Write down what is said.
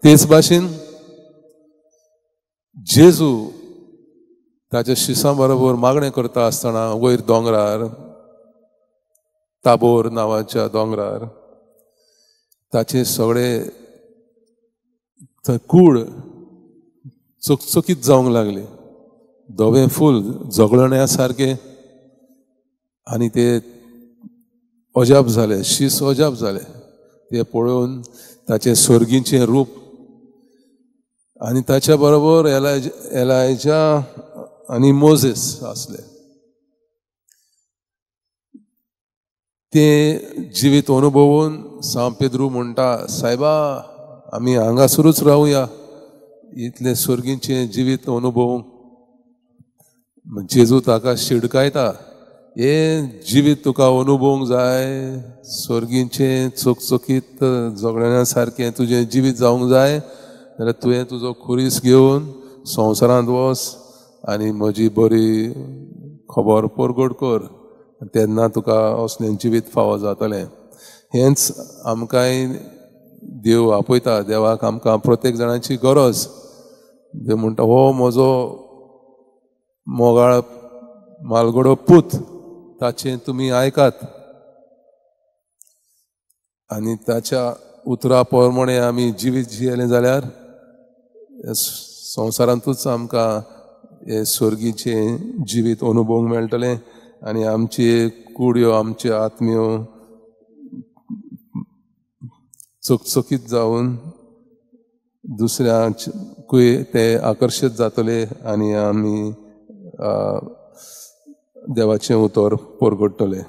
तेच भाशेन जेजू ताच्या शिसां बरोबर मागणें करता आसतना वयर दोंगरार, ताबोर नांवाच्या दोंगरार, ताचे सगळे कूड चकचकीत जावंक लागले, धवें फूल झगळण्या सारकें, आनी ते अजाप जाले, शीस अजाप जाले ते पळोवन ताचें सर्गीचें रूप. आनी ताच्या बरोबर एलायजा आनी मोजेस आसले. ते जिवीत अनुभवून सांव पेद्रू म्हणटा, सायबा आमी हांगासरूच रावया, इतलें सर्गीचें जिवीत अनुभवूंक. जेजू ताका शिडकायता, हें जिवीत तुका अनुभवूंक जाय, सर्गीचें चकचकीत झगड्या सारकें तुजें जिवीत जावंक जाय जाल्यार तुवें तुजो खुरीस घेवन संवसारांत वच आनी म्हजी बरी खबर परगट कर, तेन्ना तुका असलें जिवीत फावो जातलें. हेंच आमकांय देव आपयता. देवाक आमकां प्रत्येक जाणाची गरज. देव म्हणटा, हो म्हजो मोगाळ मालगडो पूत, ताचें तुमी आयकात. आनी ताच्या उतरा प्रमाणे आमी जिवीत जियेलें जाल्यार संवसारांतूच आमकां हें सर्गीचें जिवीत अनुभवूंक मेळटलें आनी आमची कुड्यो, आमच्यो आत्म्यो चकचकीत जावन दुसऱ्यांकूय ते आकर्शीत जातले आनी आमी देवाचें उतर परगट्टले.